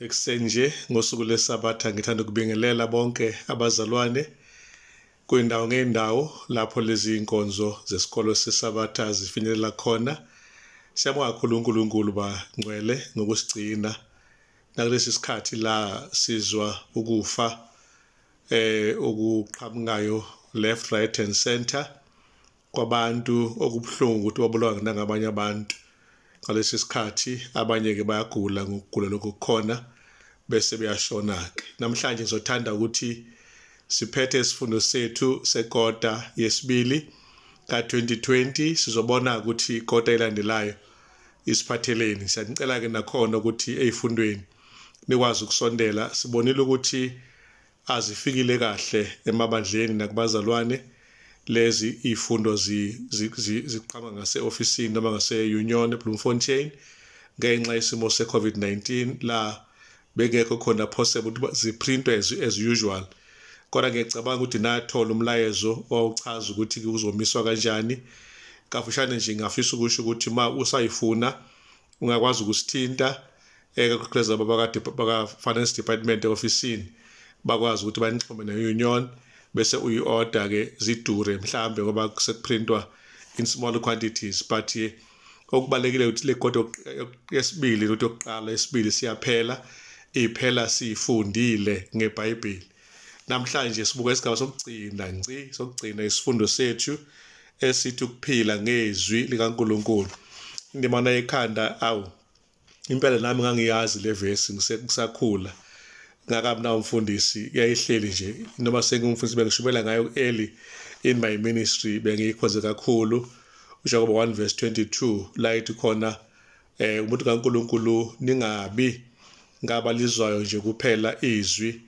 Ekuseni nje ngosuku lweSabatha ngithanda ukubingelela bonke abazalwane kwindawo ngey'ndawo lapho lezi nkonzo zesikolo seSabatha zifinyelela khona. Siyabonga kakhulu uNkulunkulu bangcwele ngokusigcina nakulesi sikhathi la sizwa ukufa okuqhamukayo left, right and center kwabantu, okubuhlungu ukuthi babulawa nangabanye abantu ngalesi sikhathi. Abanye-ke bayagula ngokugula lokhu kukhona bese beyashona-ke. Namhlanje ngizothanda ukuthi siphethe isifundo sethu sekota yesibili ka-2020. Sizobona ukuthi ikota elandelayo isiphatheleni. Siyanicela-ke nakhona ukuthi ey'fundweni nikwazi ukusondela. Sibonile ukuthi azifikile kahle emabandleni nakubazalwane lezi ifundo ziqhamuka ngase-ofisini noma ngase-union eBloemfontein ngenxa yesimo se-COVID-19 la bengekho khona possible ukuthi ziprintwe as usual. Kodwa ngiyacabanga ukuthi nathola umlayezo owawuchaza ukuthi kuzomiswa kanjani. Kafushane nje ngingafisa ukusho ukuthi uma usayifuna ungakwazi ukusithinta ekakhulukazi abakade baka-finance department e-ofisini, bakwazi ukuthi banixhume ne-union bese uyi-order ke. Zidure mhlambe ngoba sekuprintwa in small quantities, but okubalekile ukuthi le kota yesibili, ukuthi yokuqala, esibili siyaphela, iphela sifundile ngeBhayibheli. Namhlanje sibuka isigaba sokugcina ngci, sokugcina isifundo sethu esithi ukuphila ngezwi likaNkuluNkulu. Indimana yekhanda, awu impela nami ngangiyazi le verse ngisakhula ngakabi nawo umfundisi, yayihleli nje noma sengumfundisi bengishumela ngayo early in my ministry, bengiyikhonze kakhulu. uJakobe 1 verse 22 la ithi khona umuntu kaNkuluNkulu, ningabi ngabalizwayo nje kuphela izwi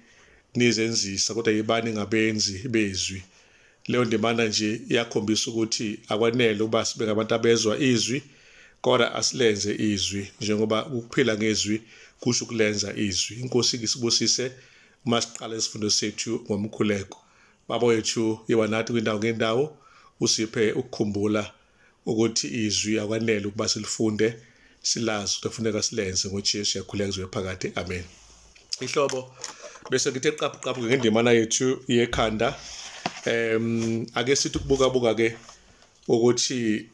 nizenzisa, kodwa yibani ngabenzi bezwi. Leyo ndimana nje iyakhombisa ukuthi akwanele ukuba sibe ngabantu abezwa izwi, kodwa asilenze izwi, njengoba ukuphila ngezwi kusho ukulenza izwi. Inkosi isibusise uma siqala isifundo sethu ngomkhuleko. Baba wethu, yiba nathi kwindawo ngendawo, usiphe ukukhumbula ukuthi izwi akwanele ukuba silifunde silazi, kufuneka silenze. NgoJesu siyakhuleka kuze phakade, amen. Ihlobo bese ngithe qaphu qaphu ngendimana yethu yekhanda. Ake sithi ukubuka buka ke ukuthi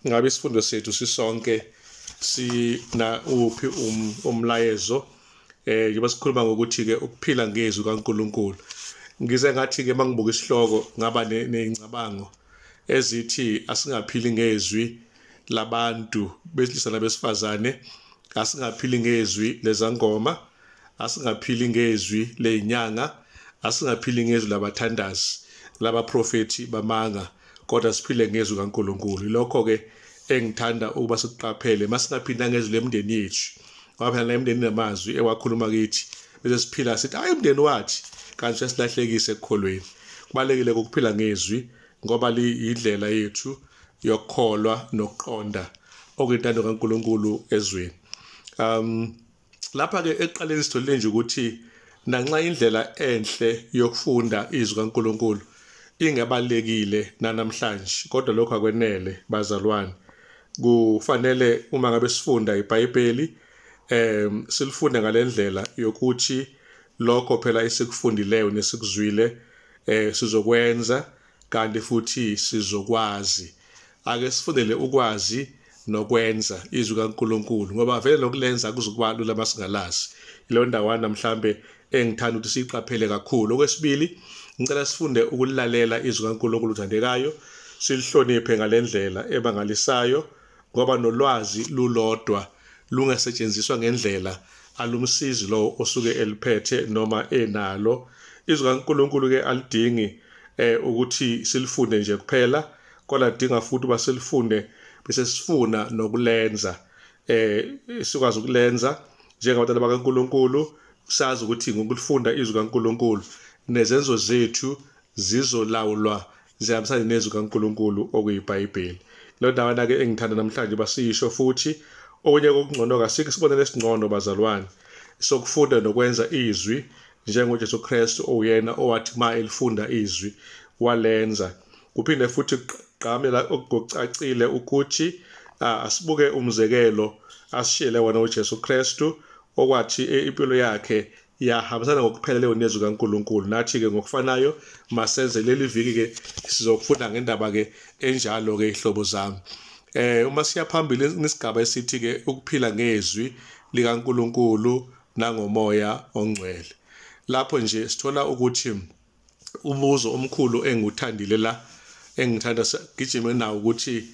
ngabe isifundo sethu sisonke sina uphi umlayezo njengoba sikhuluma ngokuthi ke ukuphila ngezwi kaNkuluNkulu. Ngize ngathi ke mangibuka isihloko ngaba nezingcabango ezithi asingaphili ngezwi labantu besilisa nabesifazane, asingaphili ngezwi lezangoma, asingaphili ngezwi lezinyanga, asingaphili ngezwi labathandazi labaprofeti bamanga, kodwa siphile ngezwi kaNkuluNkulu. Lokho ke engithanda ukuba sikuqaphele, masingaphili nangezwi lemndeni yethu, ngoba phela nemndeni namazwi ewakhuluma kithi bese siphila sithi hayi umndeni wathi, kanti sesilahlekise ekukholweni. Kubalekile ukuphila ngezwi ngoba liyindlela yethu yokukholwa nokuqonda okuyintando kaNkuluNkulu ezweni. Lapha ke ekuqaleni sitholile nje ukuthi nanxa indlela enhle yokufunda izwi kaNkuluNkulu ingabalekile namhlanje, kodwa lokho akwenele bazalwane. Kufanele uma ngabe sifunda iBhayibheli silifunde ngalendlela yokuthi lokho phela esikufundileyo nesikuzwile sizokwenza, kanti futhi sizokwazi. Ake sifundele ukwazi nokwenza izwi kaNkuluNkulu, ngoba vele nokulenza akuzukuba lula masingalazi. Leyo ndawana mhlambe engithanda ukuthi siyiqaphele kakhulu. Okwesibili, ngicela sifunde ukulalela izwi kaNkuluNkulu uthandekayo, silihloniphe ngalendlela ebangalisayo, ngoba nolwazi lulodwa lungasetshenziswa ngendlela alumsizi lo osuke eliphethe noma enalo. Izwi kaNkuluNkulu ke alidingi ukuthi silifunde nje kuphela, kodwa lidinga futhi uba silifunde bese sifuna nokulenza. Sikwazi ukulenza njengabantwana bakaNkuluNkulu, sazi ukuthi ngokulifunda izwi kaNkuluNkulu nezenzo zethu zizolawulwa zihambisane nezwi kaNkuluNkulu okuyiBhayibheli. Leyo ndawana ke engithanda namhlanje basiyisho. Futhi okunye kokungcono, kasikho isibonelo esingcono bazalwane sokufunda nokwenza izwi njengoJesu Kristu, owuyena owathi ma elifunda izwi walenza. Kuphinde futhi kugqamela okucacile ukuthi asibuke umzekelo asishiyele wona uJesu Kristu okwathi impilo yakhe yahambisana ngokupheleleyo nezwi kaNkulunkulu. Nathi-ke ngokufanayo masenze leli viki-ke sizokufunda ngendaba-ke enjalo-ke ihlobo zami. Uma siya phambili nesigaba esithi-ke ukuphila ngezwi likaNkulunkulu nangomoya ongcwele. Lapho nje sithola ukuthi umbuzo omkhulu engiwuthandile la engithanda gijime nawo ukuthi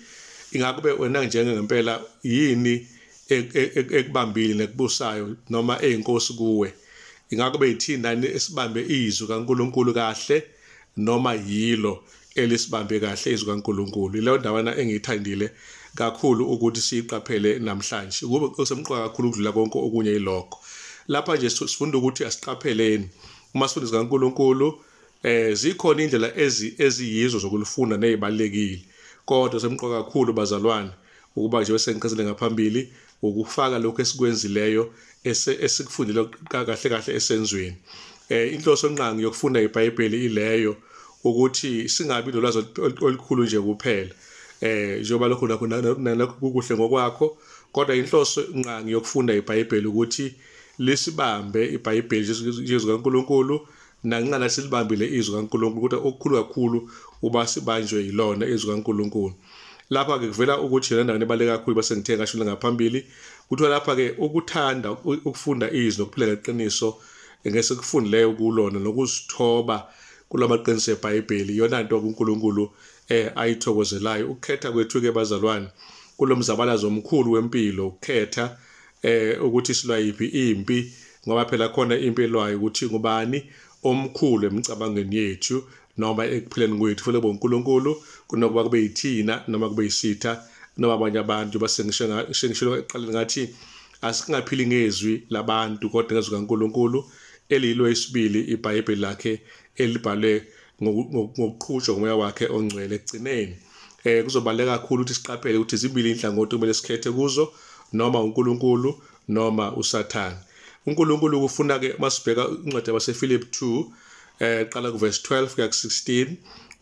ingakube wena njengempela yini ekubambile nekubusayo noma eyinkosi kuwe? Ingakube yithina esibambe izwi kaNkulunkulu kahle noma yilo elisibambe kahle izwi kaNkulunkulu? Leyo ndawana engiyithandile kakhulu ukuthi siyiqaphele namhlanje, kube kusemqoka kakhulu ukudlula konke okunye yilokho. Lapha nje sifunda ukuthi asiqapheleni uma sifunda kaNkulunkulu. Zikhona indlela eziyizo zokulifunda nezibalekile, kodwa semqoka kakhulu bazalwane ukuba nje bese ngichazile ngaphambili ukufaka lokho esikwenzileyo esikufundile kahle kahle esenzweni. Inhloso ngqangi yokufunda iBhayibheli ileyo ukuthi singabi nolwazi olukhulu nje kuphela, njengoba lokho nakho nalokho kukuhle ngokwakho, kodwa inhloso ngqangi yokufunda iBhayibheli ukuthi lisibambe iBhayibheli izwi kaNkulunkulu, nanqala silibambile izwi kaNkulunkulu, kodwa okukhulu kakhulu uba sibanjwe yilona izwi kaNkulunkulu. Lapha ke kuvela ukuthi lena ndawo ebaluleke kakhulu bese ngithe ngasho ngaphambili, kuthiwa lapha ke ukuthanda ukufunda izwi nokuphila ngeqiniso ngesikufundileyo kulona nokuzithoba kulamaqiniso eBhayibheli, iyona nto uNkulunkulu ayithokozelayo. Ukukhetha kwethu ke bazalwane kulomzabalazo omkhulu wempilo, ukukhetha ukuthi silwa yiphi impi, ngoba phela khona impi elwayo ukuthi ngubani omkhulu emicabangweni yethu noma ekuphileni kwethu, kufanele kube uNkulunkulu kunokuba kube yithina noma kube yisitha noma abanye abantu. Base ngisho ekuqaleni ngathi asingaphili ngezwi labantu kodwa ngezwi kaNkulunkulu eliyilo isibili iBhayibheli lakhe elibhalwe ngokuqhutshwa ngomoya wakhe ongcwele. Ekugcineni kuzobaluleka kakhulu ukuthi siqaphele ukuthi zimbili inhlangothi kumele sikhethe kuzo, noma uNkulunkulu noma uSathane. uNkulunkulu kufuna ke masibheka incwadi yabaseFilipi 2 qala kuverse 12 kuya ku16,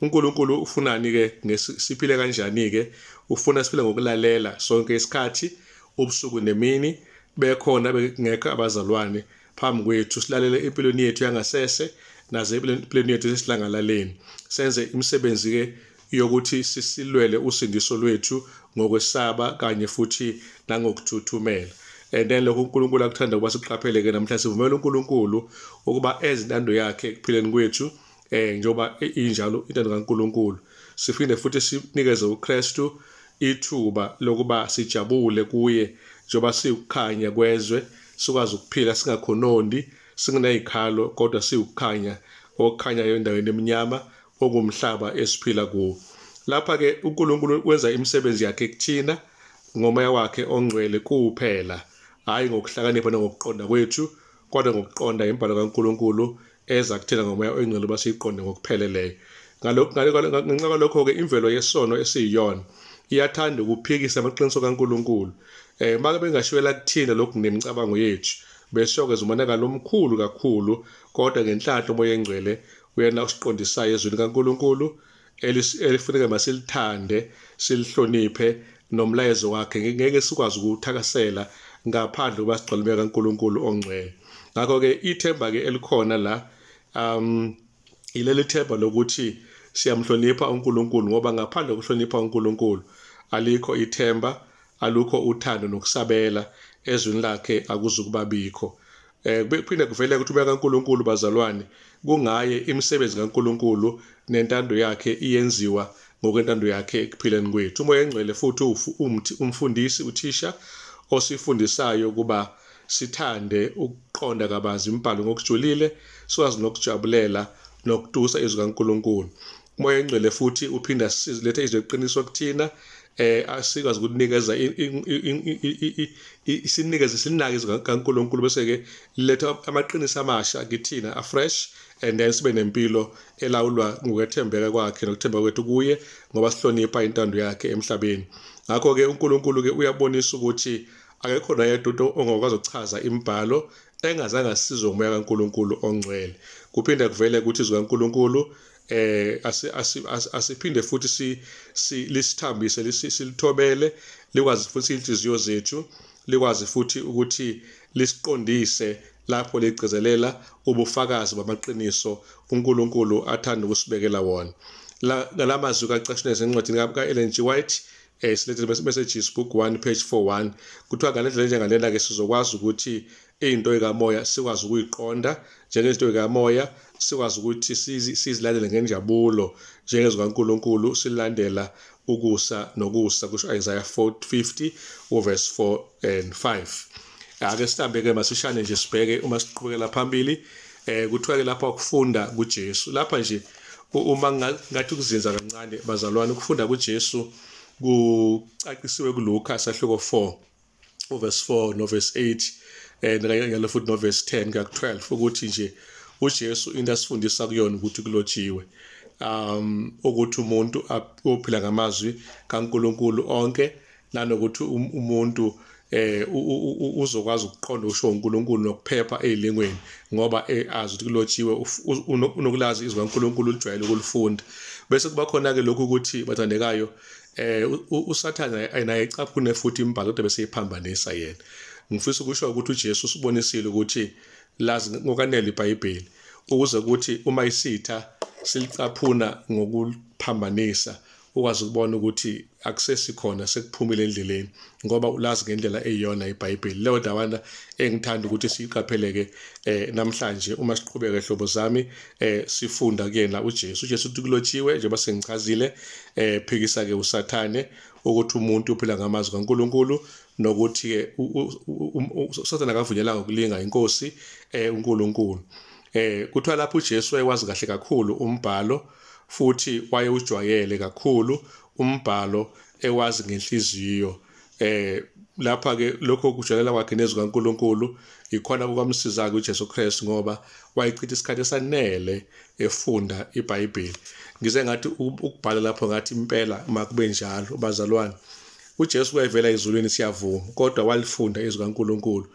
uNkulunkulu ufunani ke siphile kanjani ke? Ufuna siphile ngokulalela sonke isikhathi, ubusuku nemini, bekhona bengekho abazalwane phambi kwethu, silalele empilweni yethu yangasese naze empilweni yethu esilangalaleni, senze imisebenzi ke yokuthi sisilwele usindiso lwethu ngokwesaba kanye futhi nangokuthuthumela. And then lokho uNkulunkulu akuthanda ukuba siqaphele ke namhlanje, sivumela uNkulunkulu ukuba enze intando yakhe ekuphileni kwethu, njengoba injalo intando kaNkulunkulu. Siphinde futhi sinikeze uKristu ithuba lokuba sijabule kuye, njengoba siwukukhanya kwezwe, sikwazi ukuphila singakhonondi, singenayikhalo, kodwa siwukukhanya okukhanyayo endaweni emnyama okumhlaba esiphila kuwo. Lapha ke uNkulunkulu wenza imisebenzi yakhe kuthina ngomoya wakhe ongcwele kuphela, hayi ngokuhlakanipha nangokuqonda kwethu, kodwa ngokuqonda imbhalo kaNkulunkulu eza kuthina ngomoya ongcwele basiyiqonde ngokupheleleyo. Ngenxa kwalokho ke imvelo yesono esiyiyona iyathanda ukuphikisa amaqiniso kaNkulunkulu. Make bengashiwela kuthina lokhu nemicabango yethu, besiyokwenza umonakalo omkhulu kakhulu, kodwa ngenhlanhla umoya engcwele uyena osiqondisayo ezwini kaNkulunkulu elifuneka masilithande, silihloniphe nomlayezo wakhe, ngeke sikwazi ukuthakasela ngaphandle kuba sigcwalwe kaNkulunkulu ongcwele. Ngakho ke ithemba ke elikhona la ileli themba lokuthi siyamhlonipha uNkulunkulu, ngoba ngaphandle kokuhlonipha uNkulunkulu alikho ithemba, alukho uthando nokusabela ezwini lakhe akuzukuba bikho. Kuphinde kuvele ukuthi umoya kaNkulunkulu bazalwane kungaye imisebenzi kaNkulunkulu nentando yakhe iyenziwa ngokwentando yakhe ekuphileni kwethu. Umoya engcwele futhi umfundisi, uthisha osifundisayo kuba sithande ukuqonda kabanzi imibhalo ngokujulile, sikwazi nokujabulela nokutusa izwi kaNkulunkulu. Umoya engcwele futhi uphinda silethe izwi leqiniso kuthina, asikwazi ukunikeza isinikeze sinake izwi kaNkulunkulu, bese ke letha amaqiniso amasha kithina afresh, and then sibe nempilo elawulwa ngokwethembeka kwakhe nokuthembeka kwethu kuye, ngoba sihlonipha intando yakhe emhlabeni. Ngakho ke uNkulunkulu ke uyabonisa ukuthi akekho nayedwa ongakwazi ukuchaza imibhalo engazange asizwe ngomoya kaNkulunkulu ongcwele. Kuphinde kuvele ukuthi izwi kaNkulunkulu asiphinde futhi lisithambise, silithobele, likwazi futhi inhliziyo zethu likwazi futhi ukuthi lisiqondise lapho ligcizelela ubufakazi bamaqiniso uNkulunkulu athanda ukusibekela wona. Ngalamazwi kacashunwe encwadini ka-Ellen G. White, Selected Messages Book 1 page 41, kuthiwa ngalendlela njengalena ke sizokwazi ukuthi into ekamoya sikwazi ukuyiqonda njengezinto ekamoya, sikwazi ukuthi sizilandele ngenjabulo njengezwi kaNkulunkulu, silandela ukusa nokusa, kusho Isaiah 450 verse 4 and 5. Ake sihambe ke masishane nje sibheke uma siqhubekela phambili. Kuthiwa ke lapha ukufunda kuJesu, lapha nje uma ngathi ukuzinza kancane bazalwane, ukufunda kuJesu kucacisiwe kuLuka sahluko 4 verse 4 no verse 8 ngalo futhi no verse 10 kuya ku 12, ukuthi nje uJesu into asifundisa kuyona ukuthi kulotshiwe ukuthi umuntu ophila ngamazwi kaNkulunkulu onke, nanokuthi umuntu uzokwazi ukuqonda usho uNkulunkulu nokuphepha ezilingweni, ngoba azi ukuthi kulotshiwe, unokulazi izwi kaNkulunkulu lijwayele ukulifunda. Bese kuba khona ke lokhu ukuthi bathandekayo uSathane naye ecaphune futhi imbhalo kodwa bese iphambanisa yena. Ngifisa ukusho ukuthi uJesu usibonisile ukuthi lazi ngokanele iBhayibheli, ukuze ukuthi uma isitha silicaphuna ngokuphambanisa ukwazi ukubona ukuthi akusesikhona, sekuphumile endleleni, ngoba ulazi ngendlela eyiyona iBhayibheli. Leyo ndawana engithanda ukuthi siyiqapheleke namhlanje uma siqhubeka ehlobo zami sifunda kuyena uJesu. uJesu uthi kulotshiwe, njengoba sengichazile, phikisa ke uSathane ukuthi umuntu uphila ngamazwi kaNkulunkulu, nokuthi ke uSathane akavunyelanga ukulinga inkosi uNkulunkulu. Kuthiwa lapho uJesu wayewazi kahle kakhulu umbhalo, futhi wayewujwayele kakhulu umbhalo, ewazi ngenhliziyo. Lapha ke lokho kujwayela kwakhe nezwi kaNkulunkulu ikhona kukamsiza ke uJesu Kristu, ngoba wayechitha isikhathi esanele efunda iBhayibheli. Ngize ngathi ukubhala lapho ngathi impela makube njalo bazalwane, uJesu wayevela ezulwini siyavuma, kodwa walifunda izwi kaNkulunkulu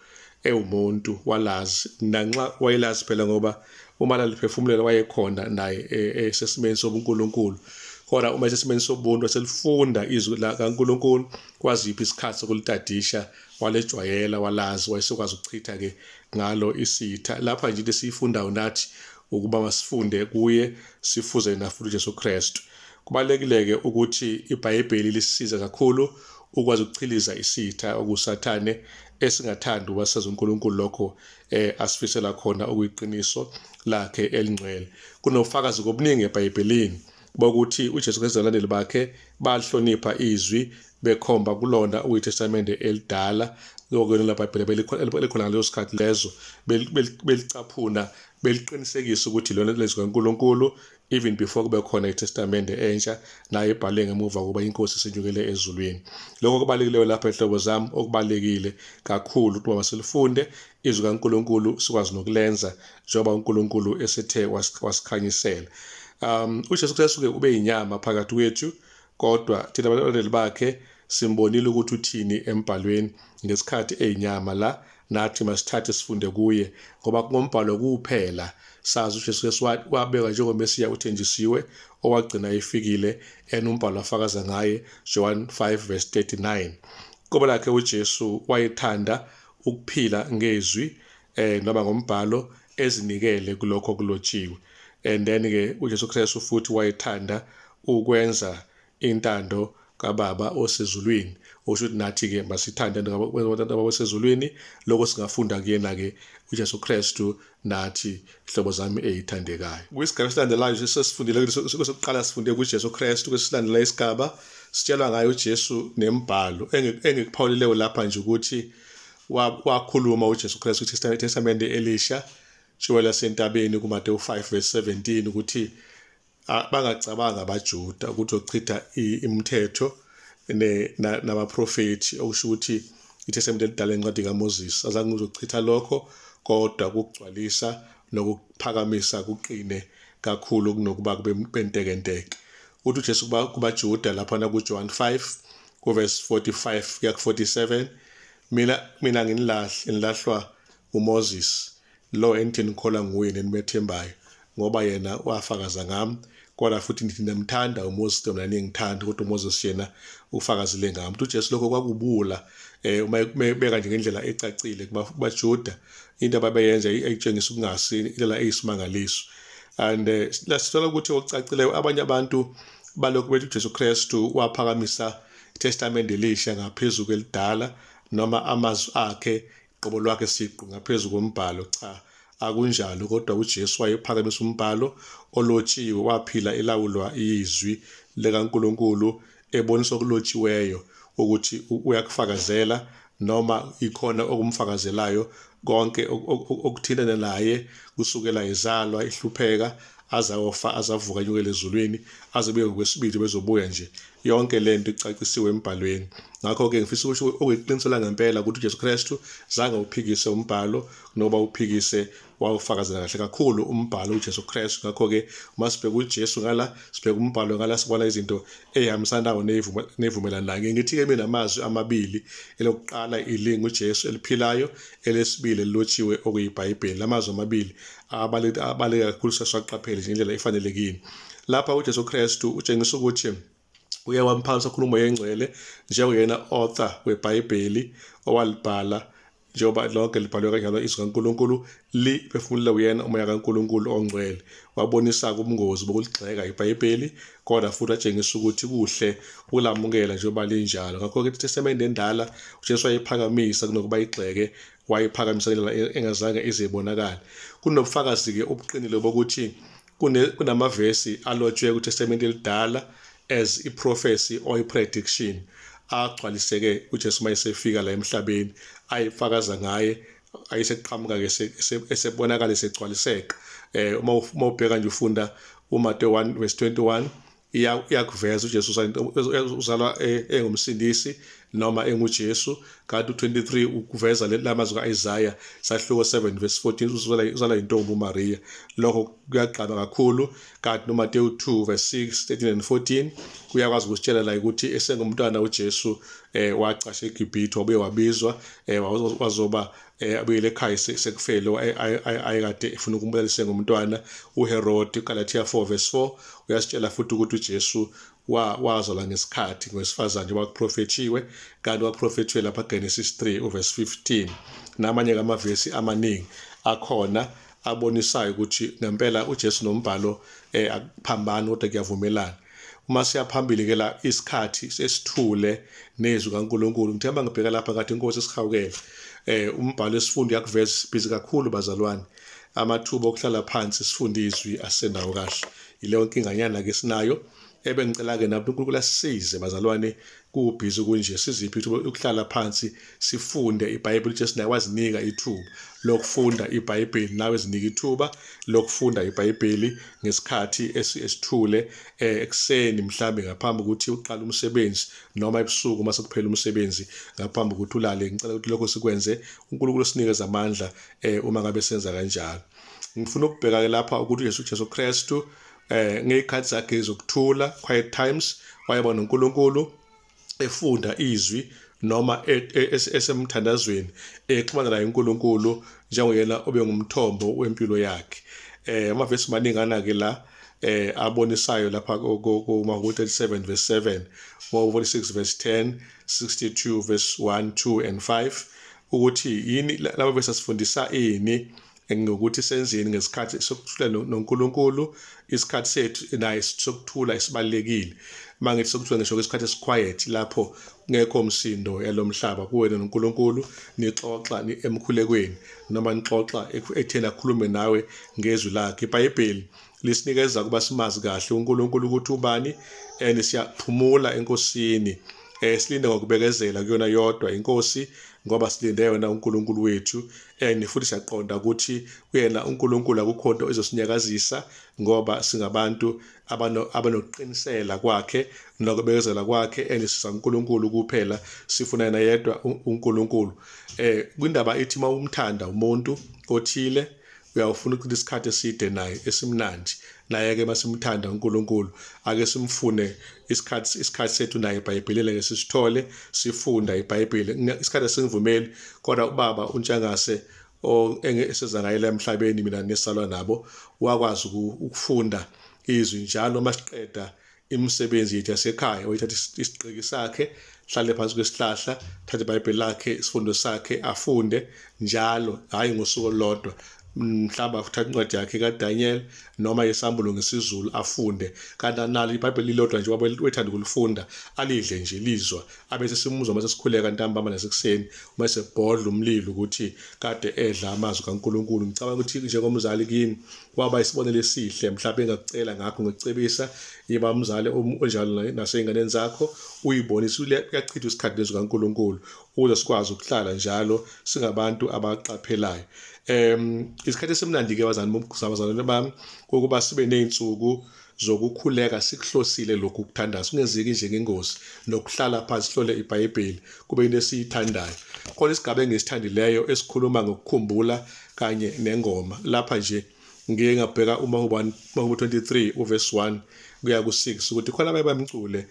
ewumuntu, walazi. Nanxa wayelazi phela, ngoba uma laliphefumulela wayekhona naye esesimeni sobuNkulunkulu, kodwa uma esesimeni sobuntu selifunda izwi likaNkulunkulu, kwaziphi isikhathi sokulitadisha, walejwayela, walazi, wayesekwazi ukuchitha ke ngalo isitha. Lapha nje into esiyifundayo nathi ukuba masifunde kuye, sifuze nafuthi uJesu Kristu. Kubalekile ke ukuthi iBhayibheli lisisiza kakhulu ukwazi ukuchiliza isitha okusathane esingathandi wasazi uNkulunkulu lokho asifisela khona okuyiqiniso lakhe elingcwele. Kunofakazi kobuningi eBhayibhelini bokuthi uJesu Kristu nabalandeli bakhe balihlonipha izwi, bekhomba kulona okuyiTestamente elidala, lokho laBhayibheli elikhona ngaleso sikhathi lezo, belicaphuna, beliqinisekisa ukuthi lona lezwi kaNkulunkulu, even before kube khona iTestamente entsha nayo ibhalwe ngemuva kuba inkosi isinyukele ezulwini. Lokho kubalekile lapha ehlobo zami, okubalekile kakhulu ukuba masilifunde izwi kaNkulunkulu, sikwazi nokulenza njengoba uNkulunkulu esethe wasikhanyisela. uJesu Kristu ke ube inyama phakathi kwethu, kodwa thina abalandeli bakhe simbonile ukuthi uthini embhalweni ngesikhathi eyinyama la, nathi masithathe sifunde kuye, ngoba ngombhalo kuphela sazi uJesu Kristu wabekwa njengoMesiya uthenjisiwe owagcina efikile, enumbhalo afakaza ngaye, John 5 verse 39. Qobo lakhe uJesu wayethanda ukuphila ngezwi noma ngombhalo, ezinikele kulokho kulotshiwe. And then ke uJesu Kristu futhi wayethanda ukwenza intando kaBaba osezulwini, osho ukuthi nathi ke masithande Baba osezulwini. Lokho singafunda kuyena ke uJesu Kristu nathi hlobo zami ezithandekayo. Kwisigaba esilandelayo sesifundile sokuqala sifunde kuJesu Kristu, kwesilandela isigaba sitshelwa ngayo uJesu nembhalo. Engikuphawulileyo lapha nje ukuthi wakhuluma uJesu Kristu kwiTestamente elisha tshiwela sentabeni kuMateyu 5 verse 17 ukuthi bangacabanga abaJuda ukuthi ochitha imithetho nabaprofeti, okusho ukuthi iTestamente elidala incwadi kaMoses azange uzochitha lokho, kodwa kugcwalisa nokuphakamisa kuqine kakhulu kunokuba kube bentekenteke. Uthi uJesu kubaJuda lapha na kuJohn 5 kuverse 45 kuya ku 47, mina nginilahle nilahlwa uMoses lo enithi nikholwa nguye nenimethembayo, ngoba yena wafakaza ngami, Kodwa futhi nithi namthanda uMoses, mina ningithanda, kodwa uMoses yena ufakazile ngami. UJesu lokho kwakubula uma beka nje ngendlela ecacile kubaJuda, into ababeyenza ayitshengisa ukungasi indlela eyisimangaliso. And lasithola ukuthi okucacileyo abanye abantu balokhu bethi uJesu Kristu waphakamisa iTestament elisha ngaphezulu kwelidala, noma amazwi akhe qobo lwakhe siqu ngaphezulu kombhalo. Cha, akunjalo, kodwa uJesu wayephakamisa umbhalo olotshiwe, waphila elawulwa izwi likaNkulunkulu, ebonisa okulotshiweyo ukuthi uyakufakazela noma ikhona okumfakazelayo konke okuthintana naye kusukela izalwa, ihlupheka, azawofa, azavuka enyukele ezulwini, azobuya ngokwesibili bezobuya nje. Yonke lento icacisiwe embhalweni. Ngakho-ke ngifisa ukuthi okuyiqiniso ngempela ukuthi uJesu Kristu zange uphikise umbhalo, noba uphikise, wawufakazela kahle kakhulu umbhalo uJesu Kristu. Ngakho-ke uma sibheka uJesu ngala, sibheka umbhalo ngala, sibona izinto ey'hambisanayo ney'vumelanayo. Ngithi-ke mina amazwi amabili, elokuqala ilingu uJesu eliphilayo, elesibili elilotshiwe okuyiBhayibheli. Lamazwi amabili abaluleke kakhulu, sesiwaqaphele nje indlela efanelekile. Lapha uJesu Kristu utshengisa ukuthi uye wamphakamisa khuluma yengcwele njengeyena author weBhayibheli owalibhala, njengoba lonke libhalwe kanjalo izwi kaNkulunkulu liphefumulelwe uyena umoya kaNkulunkulu ongcwele. Wabonisa ubungozi bokuligxeka iBhayibheli, kodwa futhi atshengisa ukuthi kuhle ukulamukela njengoba linjalo. Ngakho-ke iTestamente endala uJesu wayephakamisa kunokuba igxeke, wayephakamisa ngendlela engazange ize ibonakale. Kunobufakazi-ke obuqinile bokuthi kunamavesi alotshwe kuTestamente elidala as i-prophecy or i-prediction agcwaliseke uJesu mayesefika la emhlabeni, ayifakaza ngaye, ayiseqhamuka-ke esebonakala esegcwaliseka. Uma ubheka nje ufunda uMateyu 1 verse 21, iyakuveza uJesu uzalwa engumsindisi noma enguJesu. Kanti u23 ukuveza lamazwi kaIsaya sahluko 7 verse 14, uzalwa intombi uMaria. Lokho kuyagqama kakhulu. Kanti noMateyu 2 verse 6, 13 and 14 kuyakwazi ukusitshela la ukuthi esengumntwana uJesu wacasha eGibhithe, wabuye wabizwa, wazoba abuyele ekhaya sekufele ayekade efuna ukumbulala ngumntwana uHerod. Galatia 4 verse 4 uyasitshela futhi ukuthi uJesu wazalwa ngesikhathi ngowesifazane njengoba kuprofethiwe, kanti waprofethiwe lapha Genesis 3 uverse 15. Namanye amavesi amaningi akhona abonisayo ukuthi ngempela uJesu nombhalo akuphambani, kodwa kuyavumelana. Uma siya phambili ke la, isikhathi sesithule nezwi kaNkulunkulu. Ngithemba ngibheka lapha ngathi inkosi esihawukele. Umbhalo esifundo yakuveza busy kakhulu bazalwane, amathuba okuhlala phansi sifunde izwi asendawo kahle. Yileyo nkinganyana ke sinayo, ebengicela ke nabo uNkulunkulu asisize bazalwane, kubhizi kunje siziphi ithuba ukuhlala phansi sifunde iBhayibheli. uJesu naye wazinika ithuba lokufunda iBhayibheli, nawe zinika ithuba lokufunda iBhayibheli ngesikhathi esithule, ekuseni mhlambe ngaphambi ukuthi uqale umsebenzi, noma ebusuku uma sekuphela umsebenzi ngaphambi ukuthi ulale. Ngicela ukuthi lokho sikwenze, uNkulunkulu sinikeze amandla uma ngabe senza kanjalo. Ngifuna ukubheka ke lapha ukuthi uJesu Kristu ngezikhathi zakhe zokuthula, quiet times, wayeba noNkulunkulu efunda izwi noma esemthandazweni, exhumana naye uNkulunkulu njengoyena obengumthombo wempilo yakhe. Amavesi maningana ke la abonisayo lapha kuma 37 verse 7, 46 verse 10, 62 verse 1, 2 and 5, ukuthi yini laba verse asifundisa ini ngokuthi senzeni ngesikhathi sokuthula noNkulunkulu. Isikhathi sethu naye sokuthula esibalekile. Mangithi sokuthula ngisho isikhathi esiquiet lapho kungekho umsindo yalomhlaba, kuwena noNkulunkulu nixoxa emkhulekweni noma nixoxa ethena akhulume nawe ngezwi lakhe. iBhayibheli lisinikeza kuba simazi kahle uNkulunkulu ukuthi ubani, and siyaphumula enkosini, silinde ngokubekezela kuyona yodwa inkosi, ngoba silinde yona uNkulunkulu wethu. And futhi siyaqonda ukuthi kuyena uNkulunkulu akukho nto ezosinyakazisa, ngoba singabantu abanokuqinisela kwakhe nokubekezela kwakhe, and sisa uNkulunkulu kuphela, sifuna yena yedwa uNkulunkulu. Kwindaba ithi uma umthanda umuntu othile uyawufuna ukuthi isikhathi eside naye esimnandi, naye ke masimthanda uNkulunkulu ake simfune isikhathi sethu naye eBhayibhelini, ke sisithole sifunda iBhayibheli. Isikhathi singivumeli, kodwa ubaba uNtshangase eseza ngaye la emhlabeni, mina nesalwa nabo, wakwazi ukufunda izwi njalo masiqeda imisebenzi yethu yasekhaya. Uyithatha isigqiki sakhe, hlale phansi kwesihlahla, thatha iBhayibheli lakhe, isifundo sakhe, afunde njalo, hayi ngosuku olulodwa. Mhlawumbe uthatha incwadi yakhe kaDaniel noma yesambulo ngesiZulu afunde, kanti nalo iBhayibheli lilodwa nje wabe wethanda ukulifunda, alidle nje lizwa, abese simuzwa mase sikhuleka ntambama nasekuseni uma sebhodla umlilo ukuthi kade edla amazwi kaNkulunkulu. Ngicabanga ukuthi njengomzali kimi waba isibonelo esihle, mhlawumbe engakucela ngakho ngikucebisa, yiba umzali onjalo nasey'nganeni zakho, uyibonise uyachitha isikhathi nezwi kaNkulunkulu ukuze sikwazi ukuhlala njalo singabantu abaqaphelayo. Isikhathi esimnandi-ke bazalwane bami ukuba sibe ney'nsuku zokukhuleka sikuhlosile lokhu ukuthandaza, kungenzeki nje ngengozi, nokuhlala phansi sihlole iBhayibheli kube into esiyithandayo. Khona isigaba engisithandileyo esikhuluma ngokukhumbula kanye nengoma. Lapha nje ngiye ngabheka uMahubo 23 uverse 1 kuya ku6 ukuthi khona abaye bamcule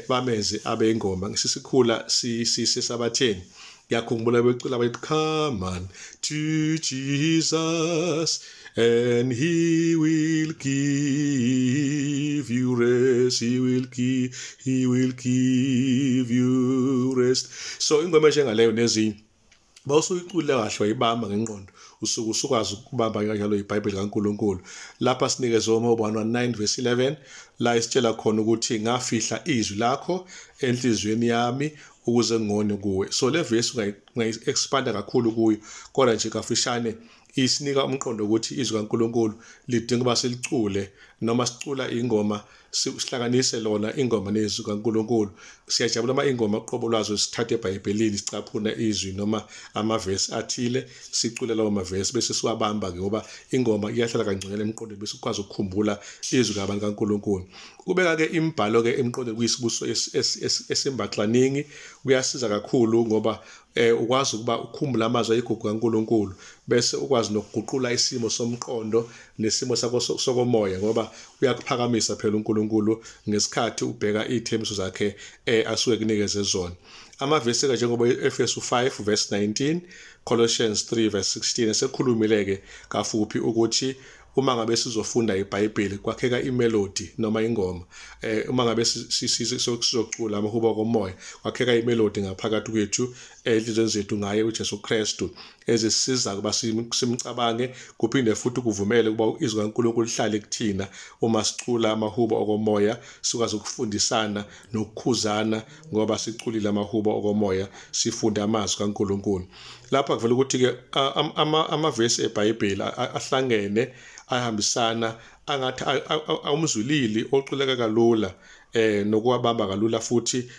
bamenze abe ingoma. Ngisikhula sisabatheni, ngiyakhumbula becula bathi come on to Jesus and he will give you rest, he will give you rest. So ingoma enjengaleyo nezinye bawusuyicule kahle wayibamba ngengqondo, usuke usukwazi ukubamba kanjalo iBhayibheli kaNkulunkulu. Lapha sinikezwe uMahubo 119 verse 11 la isitshela khona ukuthi ngafihla izwi lakho enhliziyweni yami ukuze ngone kuwe. So le verse ungayi-expanda kakhulu kuyo, kodwa nje kafishane isinika umqondo ukuthi izwi kaNkulunkulu lidinga ukuba silicule, noma sicula ingoma sihlanganise lona ingoma nezwi kaNkulunkulu. Siyajabula uma ingoma uqobo lwazo sithathe eBhayibhelini sicaphuna izwi noma amavesi athile, sicule lawo mavesi bese siwabamba ngoba ingoma iyahlala kangconywana emqondweni, bese ukwazi ukukhumbula izwi kabantu kaNkulunkulu. Kubeka ke imibhalo ke emqondweni kuyisibuso esimbaxaningi, kuyasiza kakhulu ngoba ukwazi ukuba ukhumbule amazwi ayigugu kaNkulunkulu, bese ukwazi nokuguqula isimo somqondo nesimo sakho sokomoya, ngoba uyakuphakamisa phela uNkulunkulu ngesikhathi ubheka izithembiso zakhe asuke kunikeze zona. Amavesi ke njengoba Efesu 5 verse 19, Colossians 3 verse 16 esekhulumile-ke kafuphi ukuthi uma ngabe sizofunda iBhayibheli kwakheka imelody noma ingoma. Uma ngabe sizocula amahubo komoya kwakheka imelody ngaphakathi kwethu enhliziyweni zethu ngaye uJesu Kristu, ezisiza kuba simcabange, kuphinde futhi kuvumele ukuba izwi kaNkulunkulu lihlale kuthina uma sicula amahubo okomoya, sikwazi ukufundisana nokukhuzana ngoba siculile amahubo okomoya, sifunda amazwi kaNkulunkulu. Lapha kuvela ukuthi-ke amavesi eBhayibheli ahlangene ahambisana, angathi awumzwilili oculeka kalula nokuwabamba kalula futhi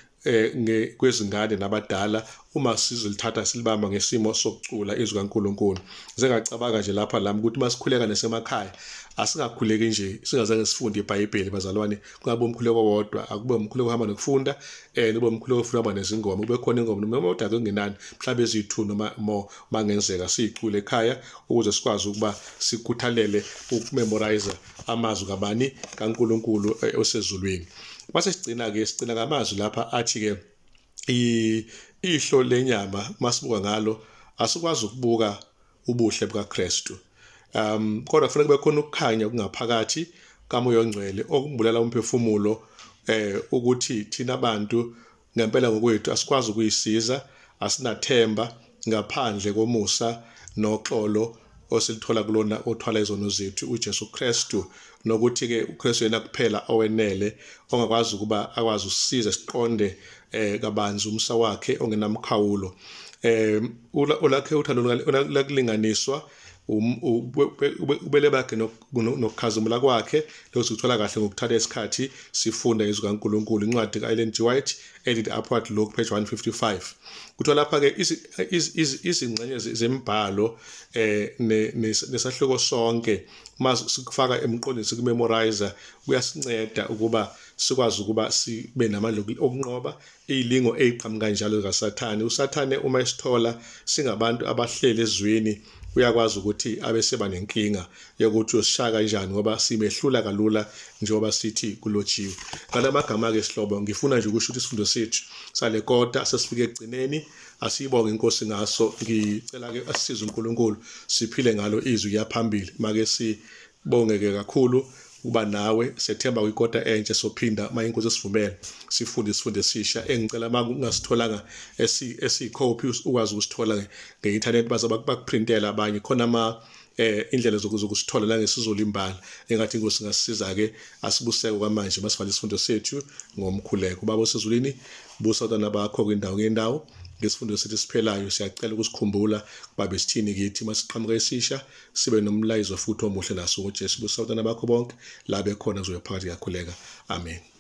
kwezingane nabadala uma sizolithatha silibamba ngesimo sokucula izwi kaNkulunkulu. Ngicabanga nje lapha lami ukuthi masikhuleka nesemakhaya asingakhuleki nje singazange sifunde iBhayibheli bazalwane, kungabe umkhuleko wodwa, akube umkhuleko ohamba nokufunda, kube umkhuleko ofuna ukuba nezingoma, kube khona ingoma noma kodwa kungenani mhlawumbe eziyi-2 noma more mangenzeka siyicule ekhaya ukuze sikwazi ukuba sikhuthalele ukumemorize amazwi kabani kaNkulunkulu osezulwini. Mase sigcina-ke sigcina ngamazwi lapha athi-ke ihlo lenyama masibuka ngalo asikwazi ukubuka ubuhle bukaKristu. Kodwa kufanele kube khona ukukhanya kungaphakathi kaMoya oNgcwele okumbulela umphefumulo ukuthi thina abantu ngempela ngokwethu asikwazi ukuyisiza, asinathemba ngaphandle komusa noxolo osilithola kulona othwala izono zethu uJesu Kristu, nokuthi ke uKristu yena kuphela owenele ongakwazi ukuba akwazi usisiza siqonde kabanzi umsa wakhe ongenamkhawulo. Ulakhe uthando lakulinganiswa ubele bakhe nokukhazimula kwakhe, lokho sikuthola kahle ngokuthatha isikhathi sifunda izwi kaNkulunkulu. Incwadi ka-Ellen G. White, Edit Upward Look, page 155. Kuthiwa lapha-ke izingxenye zemibhalo nesahluko sonke uma sikufaka emqondweni sikumemorize kuyasinceda ukuba sikwazi ukuba sibe namandla okunqoba izilingo eziqhamuka kanjalo kaSathane. USathane uma esithola singabantu abahleli ezweni uyakwazi ukuthi abe seba nenkinga yokuthi uyosishaya kanjani ngoba simehlula kalula njengoba sithi kulotshiwe. Ngalamagama-ke sihlobo, ngifuna nje ukusho ukuthi isifundo sethu sale kota sesifike ekugcineni, asiyibonge inkosi ngaso. Ngicela-ke asisize uNkulunkulu siphile ngalo izwi kuya phambili. Make sibonge-ke kakhulu Uba nawe sethemba kwikota entsha sophinda uma inkosi esivumele sifunde isifundo esisha. Engicela uma ungasitholanga esiyikhophi ukwazi ukusithola nge-internet, baze bakuprintela abanye khona ama indlela zokusithola la ngesiZulu imbala. Engathi inkosi ngasisiza ke, asibuseke kwamanje masivale isifundo sethu ngomkhuleko. Baba osezulwini, busa abantwana bakho kwindawo ngendawo ngesifundo sethu esiphelayo. Siyacela ukusikhumbula babe sithini kithi masiqhamuka esisha, sibe nomlayizo futhi omuhle naso ngoJesu. Busa abantwana bakho bonke la bekhona kuzoya phakathi. Kuyakhuleka, amen.